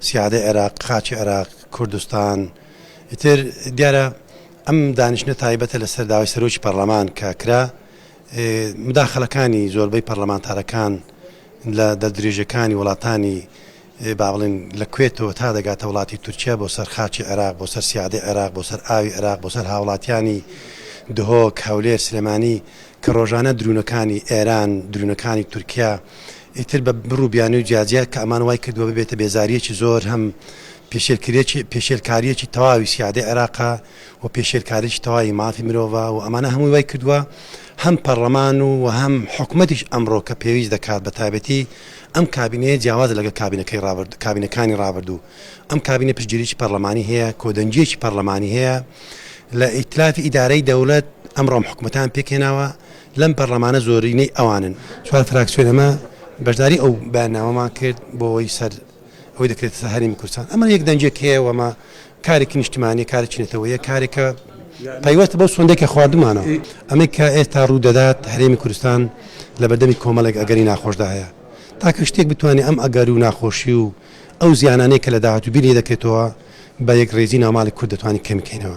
سیادەی عێراق، خاکی عێراق، کوردستان. ئیتر دیارە ئەم دانیشتنە تایبەتە لەسەر داوای سەرۆکی پەڕلەمان کە کرا، مداخەلەکانی زۆربەی پەڕلەمانتارەکان لە دەستدرێژیەکانی وڵاتانی با بڵێن لە کوێتەوە تا دەگاتە وڵاتی تورکیا بۆ سەر خاکی عێراق، بۆ سەر سیادەی عێراق، بۆ سەر ئاوی عێراق، بۆ سەر هاوڵاتیانی دهۆک، هەولێر، سلێمانی کە ڕۆژانە درونەکانی ئێران، درونەکانی تورکیا ئیتر بە بڕ و بیانووی جیاجیا کە ئەمان وای کردووە ببێتە بێزارییەکی زۆر هەم پێشێلکریەکی پێشێلکارییەکی تەواوی سیادەی عێراقە و پێشێلکاریی تەواوی مافی مرۆڤە و ئەمانە هەمووی وای کردووە هەم پەڕلەمان و و هەم حکومەتیش ئەمڕۆ کە پێویست دەکات بە تایبەتی ئەم کابینەیە جیاوازە لەگەڵ کابینەکەی ڕابرد کابینەکانی ڕابردوو ئەم کابینە پشتگیریی پەڕلەمانی هەیە کۆدەنگییەکی پەڕلەمانی هەیە لە ئیتلافی ئیدارەی دەولەت ئەمڕۆ ئەم حکومەتان پێکهێناوە لەم پەڕلەمانە زۆرینەی ئەوانن. چوار فراکسیۆن ئەمە بەشداری ئەو بەیاننامەمان کرد بۆ ئەوەی سەر ئەوەی دەکرێتە سەر هەرێمی کوردستان. ئەمە یەک دەنگێک هەیە و ئەمە کارێکی نیشتمانییە، کارێکی نەتەوەیە، کارێکە پەیوەستە بەو سوێندەی کە خواردوومانە. ئەمەی کە ئێستا ڕوو دەدات، هەرێمی کوردستان لە بەردەمی کۆمەڵێک ئەگەری ناخۆشدا هەیە. تاکە شتێک بتوانێت ئەم ئەگەر و ناخۆشی و ئەو زیانانەی کە لە داهاتوو بیر لێ دەکرێتەوە، بە یەکڕیزی ناوماڵی کورد دەتوانین کەمی کەینەوە.